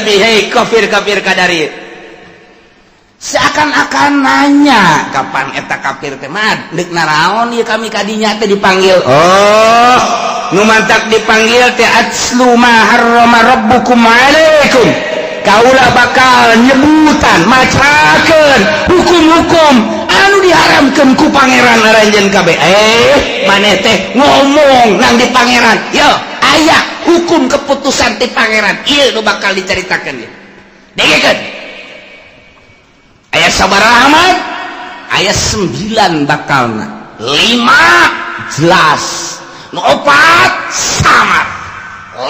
Nabi, hei kafir-kafir kadari, seakan-akan nanya kapan eta kafir teh, mad deuk naraon ieu kami kadinya teh dipanggil? Oh, nu mantak dipanggil teh atlu ma harrama rabbukum alaikum, kaula bakal nyebutan, macakeun hukum-hukum anu diharamkeun ku Pangeran aranjeun kabeh. Eh, maneh teh ngomong nang di Pangeran, yo aya hukum keputusan ti Pangeran, ieu nu bakal diceritakeun. Ieu dengekeun, aya sabaraha, Ahmad? Aya 9 bakalna, 5 jelas, nu opat samar. 5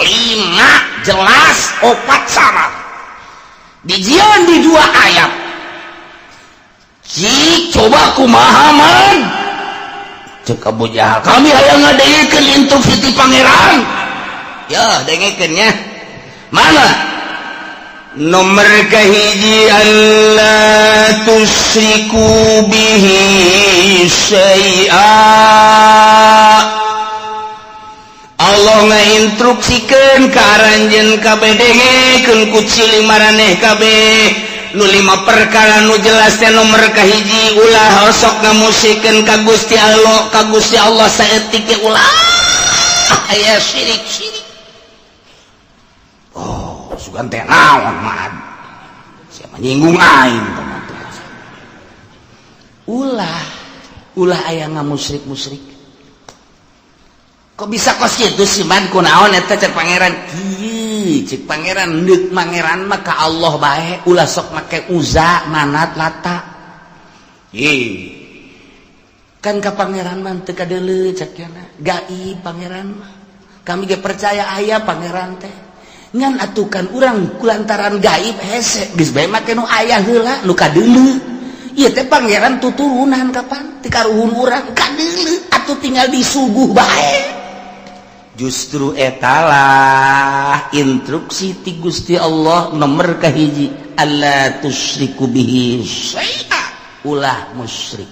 jelas, opat samar, dijieun di dua ayat. Cik, coba kumaha, man? Cek Abu Jahal, kami hayang ngadengekeun instruksi ti Pangeran. Ya, dengekeun nya. Mana nomor kahiji? Alla tusyriku bihi syai'a. Allah ngainstruksikeun ka aranjeun kabeh, dengekeun ku ciling maraneh kabeh, nu lima perkara nu jelas teh, nomor kahiji, ulah osok ngamusikeun ka Gusti Allah, ka Gusti Allah saeutik ge ulah aya syirik syirik. Oh, sugan teh naon, mah siapa nyinggung aing? Ulah, ulah aya ngamusyrik musyrik. Kok bisa kos kitu sih, man? Kunaon eta? Cek Pangeran kieu, cek Pangeran, deuk Pangeran mah ka Allah bae, ulah sok make Uza, Manat, Lata. Ih, kan ka Pangeran mah teu kadeuleu, cek nya gaib Pangeran mah. Kami ge percaya aya Pangeran teh, ngan atukan urang kulantaran gaib hese, geus bae make nu aya heula, nu kadeuleu. Ieu teh Pangeran tuturunan kapan ti karuhun urang kadeuleu, atuh tinggal disuguh bae. Justru etalah instruksi ti Gusti Allah nomor kahiji, alla tusyriku bihi syai'a, ulah musyrik.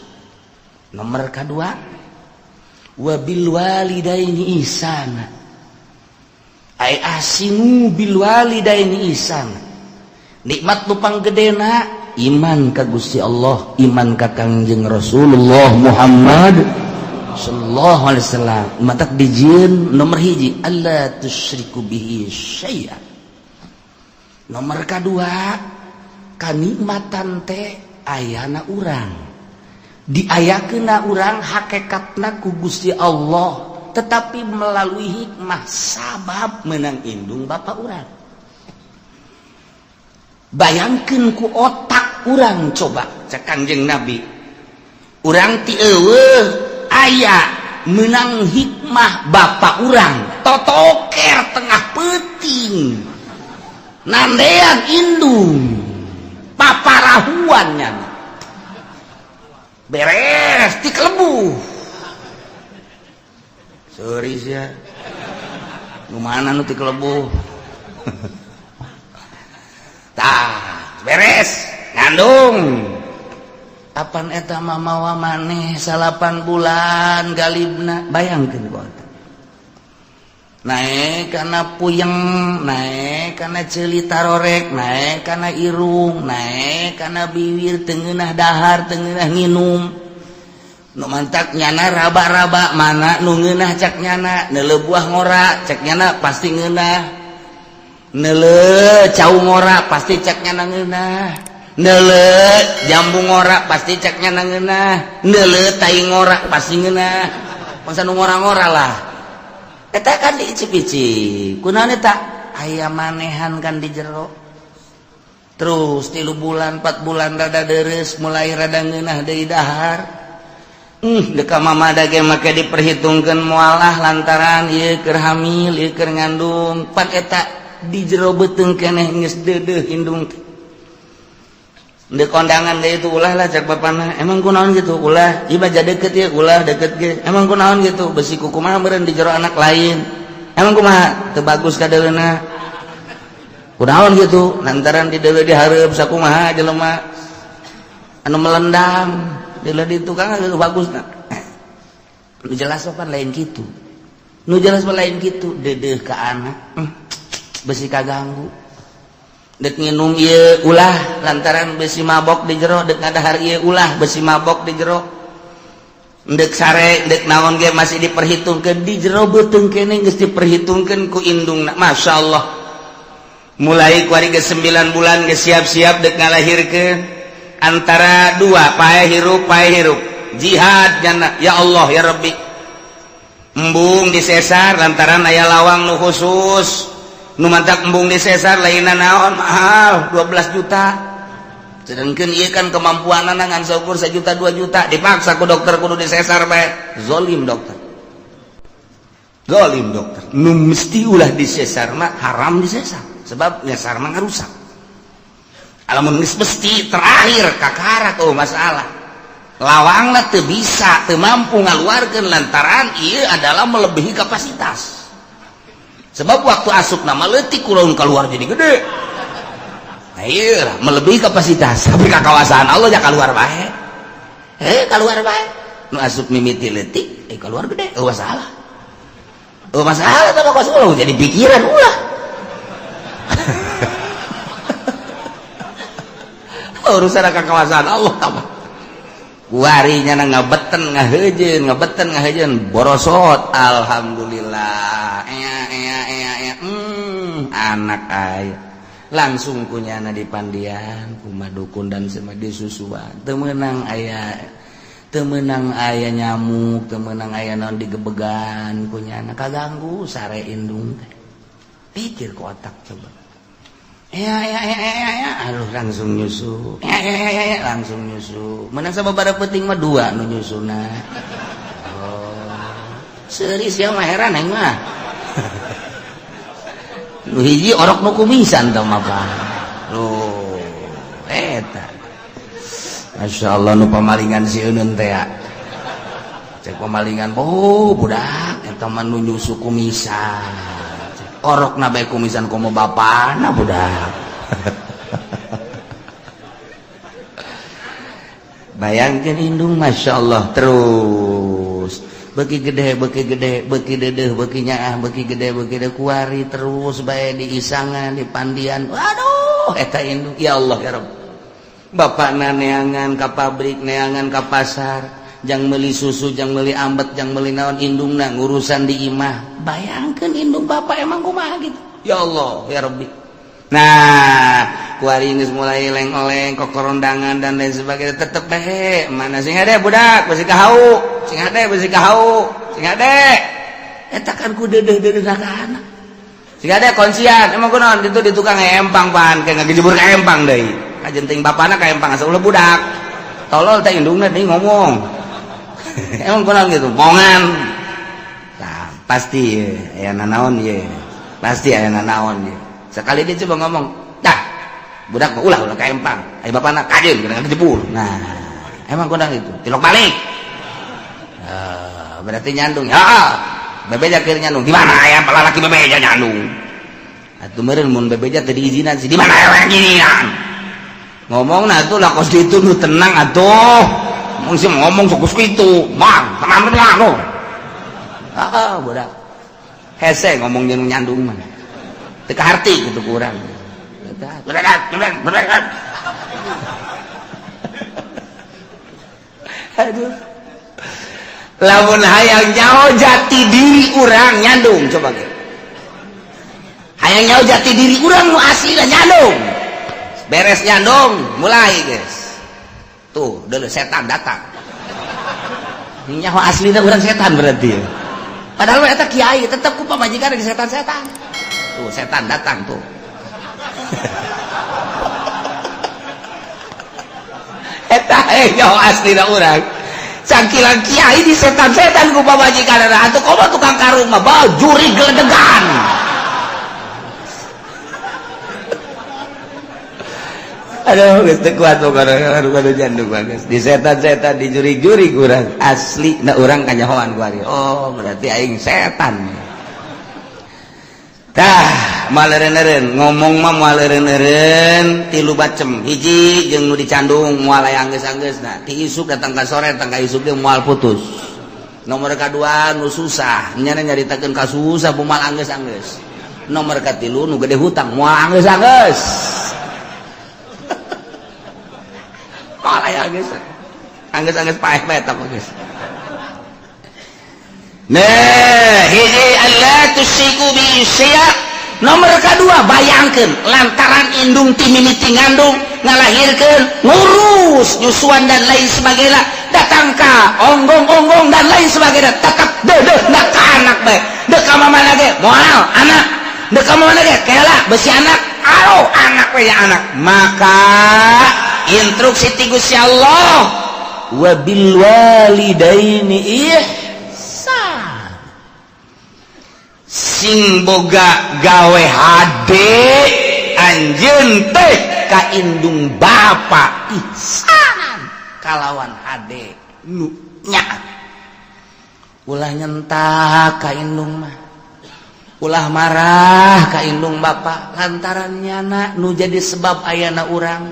Nomor kedua, wabil walidaini ihsana, ay ahsinu bil walidaini ihsana. Nikmat nu panggedena iman ka Gusti Allah, iman ka Kangjeng Rasulullah Muhammad sallallahu alaihi wasallam. Matak dijieun nomor hiji, alla tusyriku bihi syai'a. Nomor kedua, kanikmatan teh ayana urang, diayakeunna urang hakikatna ku Gusti Allah, tetapi melalui hikmah sabab menang indung bapak urang. Bayangkeun ku otak urang coba, cek Kangjeng Nabi, urang ti eueuh aya, menang hikmah bapak urang totoker tengah peuting nandean indung paparahuannya, beres ti kelebuh. Sorry ya, nu mana nu ti kelebuh? Tah, beres ngandung, apan eta mamawa maneh 9 bulan galibna. Bayangkeun ku otak, naek kana puyeng, naek kana ceuli tarorek, naek kana irung, naek kana bibir, teu ngeunah dahar, teu ngeunah nginum. Nu mantak nyana raba-raba mana nu ngeunah. Cak nyana neuleuh buah ngora, cek nyana pasti ngeunah. Neuleuh cau ngora, pasti cek nyana ngeunah. Neuleuh jambu ngora, pasti cek nyana ngeunah. Neuleuh tai ngora, pasti ngeunah. Masa nu ngora-ngora lah eta kan diicip-icip. Kunaon eta aya manehan kan di jero. Terus 3 bulan, 4 bulan rada deres, mulai rada ngeunah deui dahar. Deka mama dage make diperhitungkeun mualah lantaran ieu keur hamil, ieu keur ngandung. Pan eta di jero beuteung keneh geus deudeuh indung teh. Di kondangan deh itu ulah lah, cek bapana. Emang kunaon gitu? Ulah ieu baja deket ya, ulah deket ge. Emang kunaon gitu? Besi kumaha meureun di jero anak lain. Emang kumaha? Teu bagus kadeuleuna. Kunaon gitu? Lantaran di deuleu dihareup sakumaha jelema anu melendang deuleu di tukang bagus na. Nu jelas pan lain kitu, nu jelas pan lain kitu. Deudeuh ka anak, besi kaganggu. Dek nginum ieu ulah lantaran besi mabok di jero, dek ngadahar ieu ulah besi mabok di jero. Dek sare, dek naon ge masih diperhitungkeun di jero beuteung keneh geus diperhitungkeun ku indungna. Masya Allah. Mulai kuari ge 9 bulan geus siap-siap dek ngalahirkeun antara dua pae hirup pae hirup. Jihad nyana ya Allah ya Rabbi. Embung disesar lantaran aya lawang nu khusus. Nu mantak embung disesar lainna naon mahal 12 juta. Sedangkan ieu kan kemampuanana ngan saukur 1 juta 2 juta dipaksa ku dokter kudu disesar bae. Zolim dokter. Zolim dokter. Nu mesti ulah disesar mah haram disesar sebab nyesar mah ngarusak. Alamun geus mesti terakhir kakarak oh masalah. Lawangna teu bisa, teu mampu ngaluarkeun lantaran ieu adalah melebihi kapasitas. Sebab waktu asup nama leutik kurang keluar jadi gede. Nah, iya, melebihi kapasitas. Tapi kakawasan Allah ya keluar bae. Keluar bae. Nu asup mimiti leutik, keluar gede. Oh masalah. Oh masalah teh kos ulah jadi pikiran ulah. Urusan kakawasan Allah tah. Kuari nyana ngabeten ngahejeun, ngabeten ngahejeun borosot. Alhamdulillah. Ea ea ea ea. Anak aya. Langsung kunyana di pandian, kumaha dukun dan semadi susuan. Teu meunang aya, teu meunang aya nyamuk, teu meunang aya naon digebegan kunyana kaganggu sare indung teh. Pikir ku otak coba. Ya ya ya ya ya, aduh langsung nyusu. Ya ya ya ya, langsung nyusu. Menang sama pada penting mah dua nu nyusuna. Oh. Seuris ya mah heran aing mah. Nu hiji orok nu kumisan tah mah Pak. Loh, eta. Masyaallah nu pamalingan si eunun teh ya. Cek pamalingan, oh budak eta mah nu nyusu kumisan. Orok na bae kumisan komo bapana budak. Bayangkeun indung Masya Allah terus beki gede beki gede beki dedeh beki nyaah beki gede beki gede kuari terus bae di isangan di pandian. Waduh eta indung ya Allah ya Rabb. Bapakna neangan ka pabrik neangan ka pasar jang meuli susu jang meuli ambet jang meuli naon indungna ngurusan di imah. Bayangkeun indung bapak emang kumaha gitu. Ya Allah ya Rabbi. Nah kuari geus mulai leng-oleng kokorondangan dan lain sebagainya tetep bae mana sing hade budak besi kahau sing hade besi kahau sing hade eta kan ku deudeuh-deudeuh ka anak sing hade kuncian emang kunaon ditu di tukang empang pan kayak ngagejebur ka empang deui kajenting bapana ka empang asa ulah budak tolol teh indungna deui ngomong. Emang kunaon gitu bongan. Nah, pasti aya nanaon ye. Pasti aya nanaon ye. Sekali dia coba ngomong, "Dah, budak mah ulah ulah ka empang. Aya bapana kajeun kena kejebur." Nah, emang kunaon gitu. Tilok balik. Berarti nyandung. Heeh. Bebeja keur nyandung. Di mana aya lalaki bebeja nyandung? Atuh meureun mun bebeja teu diizinan sih. Di mana aya ginian? Ngomong nah atuh lah kos kitu nu tenang atuh. Mung sih ngomong sok kitu. Mang, tenang tenang lo. Ah, budak. Hese ngomong jeung nyandung mah. Teu kaharti kitu ku urang. Aduh. Lamun hayang nyaho jati diri urang nyandung coba ge. Hayang nyaho jati diri urang nu asli nyandung. Beres nyandung, mulai guys. Tuh, dulu setan datang. Nyaho aslina urang setan berarti. Padahal eta kiai tetep ku pamajikan di setan-setan. Tuh, setan datang tuh. Eta nyaho aslina urang. Cangkilan kiai di setan-setan ku pamajikan atuh komo tukang karung mah bajuri geledegan. Aduh, geus teu kuat pokona aduh jandung bagus. Di setan-setan dijuri-juri urang asli na urang kanyahoan ku ari. Oh, berarti aing setan. Tah, maleureun-eureun ngomong mah maleureun-eureun tilu bacem. Hiji jeung nu dicandung moal aya anggeus-anggeusna. Ti isuk datang ka sore datang ka isuk ge moal putus. Nomor kadua nu susah, nyana nyaritakeun ka susah moal anggeus-anggeus. Nomor katilu nu gede hutang moal anggeus-anggeus. Tol aya geus. Anggeus-anggeus paeh bae eta geus. Nah, hiji alla tusyriku bi syai'a. Nomor kedua, bayangkan lantaran indung ti mimiti ngandung, ngalahirkeun, ngurus nyusuan dan lain sebagainya, datang ka onggong-onggong dan lain sebagainya, tetap deudeuh na ka anak bae. Deuk ka mana ge moal anak, deuk ka mana ge kela besi anak, alo anak we ya anak. Maka instruksi ti Gusti Allah, wabil walidaini ihsan. Sing boga gawe hade anjeun teh ka indung bapa, ihsanan kalawan hade nu nya, ulah nyentak ka indung mah, ulah marah ka indung bapa, lantaran nyana nu jadi sebab ayana urang.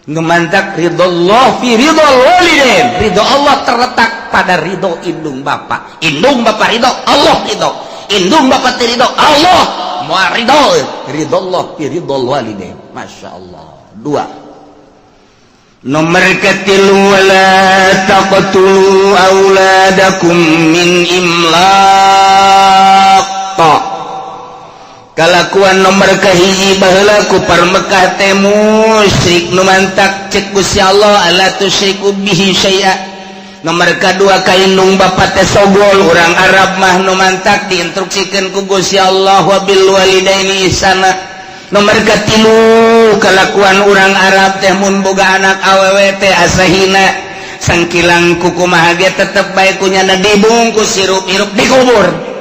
Ngemantak ridho fi ridho walidain, ridho Allah terletak pada ridho indung bapa. Indung bapa ridho, Allah ridho. Indung bapa teu ridho, Allah moal ridho. Ridho Allah fi ridho walidain. Masya Allah. Dua. Nomor ketilu, wala taqtulu auladakum min imlaq. Kalakuan nomor kahiji baheula kufar Mekah teh musyrik, nu mantak cek Gusti Allah alla tusyriku bihi syai'a. Nomor kadua, ka indung bapa teh sogol urang Arab mah, nu mantak diinstruksikeun ku Gusti Allah wabil walidaini ihsana. Nomor katilu, kalakuan urang Arab teh mun boga anak awewe teh asa hina, sangkilang kukumaha ge tetep bae ku nyana dibungkus hirup-hirup dikubur.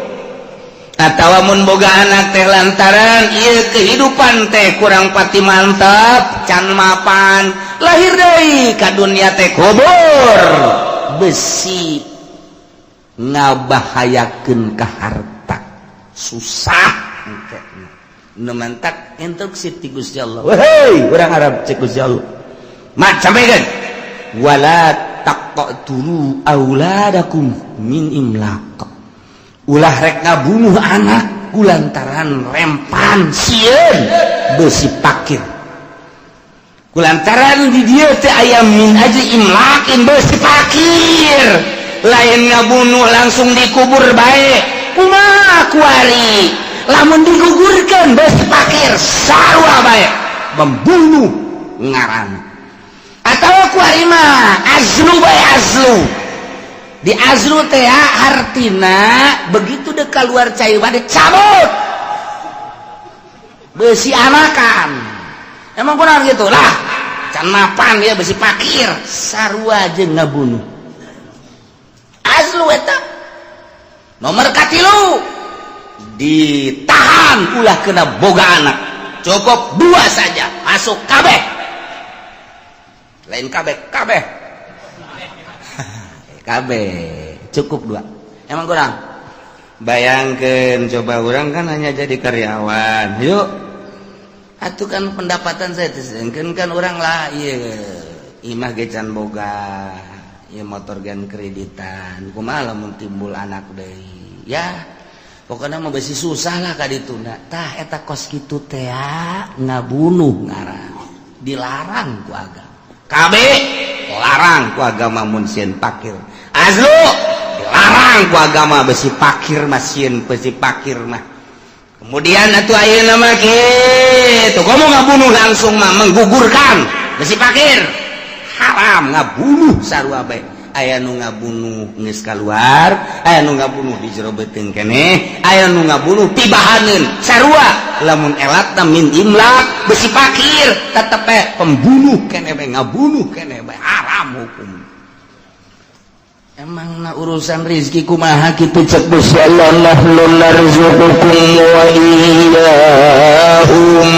Atawa mun boga anak teh lantaran ieu kehidupan teh kurang pati mantap, can mapan, lahir deui ka dunia teh kubur, besi ngabahayakeun ka harta, susah engke. Nu mantak instruksi ti Gusti Allah, wahai urang Arab, cek Gusti Allah mat sampaikan, wala taqtulu auladakum min imlaq, ulah rek ngabunuh anak kulantaran rempan sieun besi pakir, kulantaran di dieu teh aya min ajli imlaqin, besi pakir. Lain ngabunuh langsung dikubur bae, kumaha kuari lamun digugurkeun besi pakir, sarua bae membunuh ngaran. Atau kuari mah azlu bae, azlu di azlu teh hartina begitu dek keluar cai bade cabut besi anakan. Emang kurang gitu lah, can mapan dia besi pakir, sarua jeung ngabunuh azlu eta. Nomor katilu, ditahan ulah kena boga anak, cukup dua saja masuk kabeh, lain kabeh kabeh kabeh, cukup dua. Emang kurang? Bayangkan coba, orang kan hanya jadi karyawan yuk atuh kan pendapatan saya kan kan orang lah, iya imah ge can boga, iya motor gan kreditan, kumaha lamun timbul anak deui ya, pokoknya mau besi susah lah ka dituna. Tah, eta kos kitu teh ngabunuh ngaran, dilarang ku agama. KB larang ku agama mun sieun pakir. Azlu dilarang ku agama besi pakir mah, sieun besi pakir mah. Kemudian atuh ayeuna mah kitu, komo ngabunuh langsung mah menggugurkan besi pakir, haram ngabunuh sarua bae. Aya nu ngabunuh geus kaluar, aya nu ngabunuh di jero beuteung keneh, aya nu ngabunuh tibahaneun, sarua lamun elatna min imlaq besi pakir, tetep bae pembunuh keneh bae, ngabunuh keneh bae, haram hukum. Emang na urusan rizki kumaha kitu? Cek Gusti Allah, nahnu narzuqukum wa iyyahum.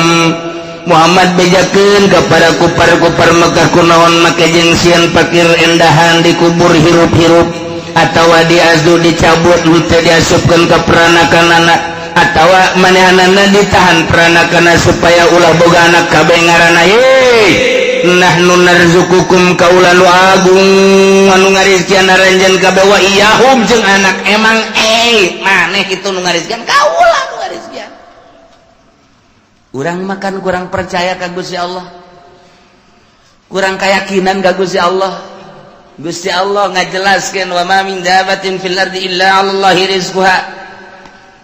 Muhammad, bejakeun kepada kufar-kufar Mekah, kunaon make jeung sieun pakir endahan dikubur hirup-hirup atawa diazlu, dicabut, henteu diasupkeun ka peranakan anak, atawa manehanana ditahan peranakan supaya ulah boga anak kabeh ngaranna. Ye nahnu narzuqukum, kaula nu agung anu ngarizkian aranjeun kabeh, wa iyyahum jeung anak. Emang maneh kitu nu ngarizkian? Kaula nu ngarizkian. Urang makan kurang percaya ka Gusti Allah. Kurang keyakinan ka Gusti Allah. Gusti Allah ngajelaskeun, wa ma min dabatin fil ardi illa 'alallahi rizquha.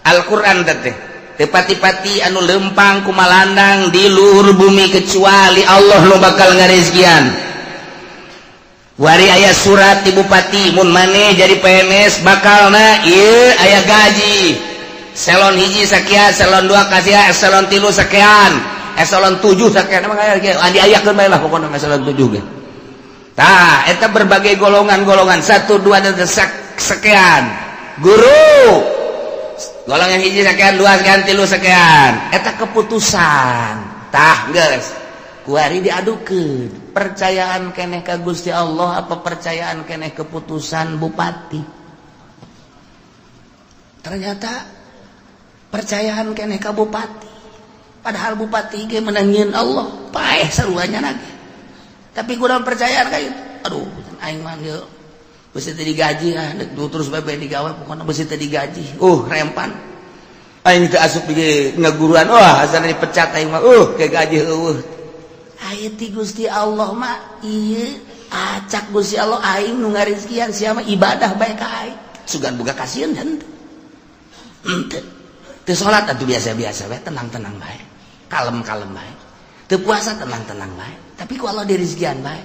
Al-Qur'an teh, teu pati-pati anu lempang kumalandang di luhur bumi kecuali Allah nu bakal ngarizkian. Wari aya surat di bupati, mun maneh jadi PNS bakalna ieu aya gaji eselon 1 sakian, eselon 2 kasihan, eselon 3 sekian, eselon 7 sekian. Emang aya diayakeun bae lah, pokoknya eselon 7 ge. Tah, eta berbagai golongan-golongan, 1, 2 dan sekian. Guru golongan 1 sekian, 2 sekian, 3 sekian. Eta keputusan. Tah, geus kuari diadukeun, percayaan keneh ka Gusti Allah apa percayaan keneh keputusan bupati? Ternyata percayaan keneh ka bupati, padahal bupati ge menangin Allah, paeh saruanya lagi, tapi kurang percayaan kayak itu. Aduh, aing mah ieu besi teu digaji, ah terus bae digawe, pokoknya besi teu digaji, rempan aing teu asup di ngaguruan, wah, asana dipecat aing mah, ke gaji eueuh. Aya ti Gusti Allah mah ieu, acak Gusti Allah, aing nu ngarizkian, sia mah ibadah bae ka aing. Sugan boga kasieun henteu? Henteu. Teu salat atuh biasa-biasa bae, tenang-tenang bae, kalem-kalem bae. Teu puasa, tenang-tenang bae, tapi ku Allah dirizkian bae.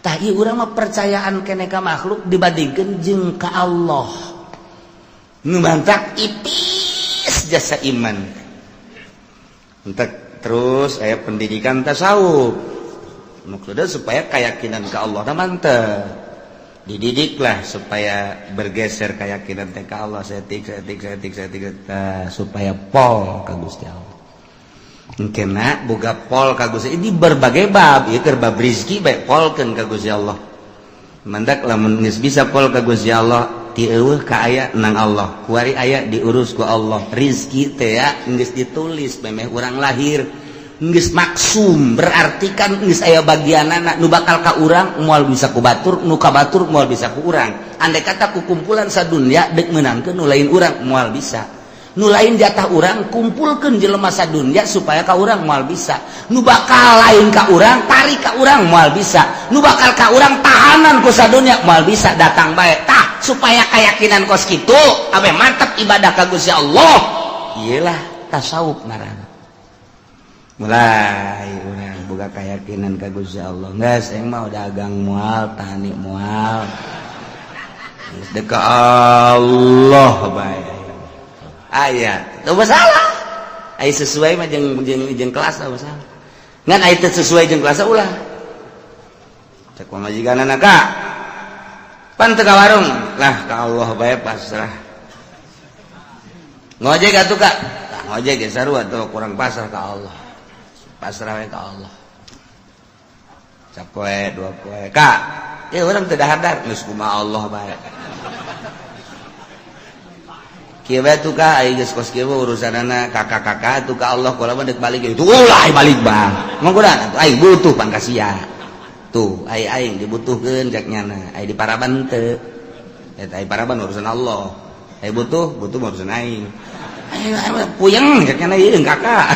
Tah, ieu urang mah percayaan keneh ka makhluk dibandingkeun jeung ka Allah, nu mantak ipis jasa iman. Entek terus aya pendidikan tasawuf, maksudnya supaya keyakinan ke Allah mantep, dididiklah supaya bergeser keyakinan teh ka Allah setik setik setik setik, supaya pol ka Gusti Allah. Kena boga pol ka Gusti ini berbagai bab ieu, keur bab rizki bae polkeun ka Gusti Allah. Mandak lamun geus bisa pol ka Gusti Allah, ti eueuh ka aya nang Allah, kuari aya diurus ku Allah. Rizki teh ya geus ditulis memeh urang lahir, geus maksum, berarti kan geus aya bagianana. Nu bakal ka urang moal bisa ku batur, nu ka batur moal bisa ku urang. Andai kata ku kumpulan sadunya dek meunangkeun nu lain urang, moal bisa. Nu lain jatah urang, kumpulkeun jelema sadunya supaya ka urang, moal bisa. Nu bakal lain ka urang, tarik ka urang, moal bisa. Nu bakal ka urang, tahanan ku sadunya, moal bisa, datang bae. Tah, supaya keyakinan kos kitu abe mantap ibadah ka Gusti Allah, iyalah tasawuf ngaranna. Mulai urang boga keyakinan ka Gusti Allah, geus aing mah dagang moal, tani moal, geus dek ka Allah bae. Aya teu masalah, aya sesuai mah jeung jeung jeung kelas teu masalah, ngan aya teu sesuai jeung kelas ulah. Cek pamajikanana, "Ka pan teu ka warung?" "Lah, ka Allah bae, pasrah." "Ngojek atuh, Kak?" "Tah, ngojek ge sarua tuh, kurang pasrah ka Allah, pasrah we ka Allah." Sapoe 2 poe, "Kak, ya urang teu dahar." "Geus, kumaha Allah bae." "Kieu bae tuh, Kak, ai geus kos kieu urusanana kakak-kakak tuh ka Allah, kula mah deuk balik." Itu ulah balik, Bang. Mong kuda atuh, ai butuh pan ka sia tuh, ai aing dibutuhkeun cek nyana, ai di paraban teu eta, ai paraban urusan Allah, ai butuh butuh urusan aing. Ai puyeng cek nyana ieu kakak.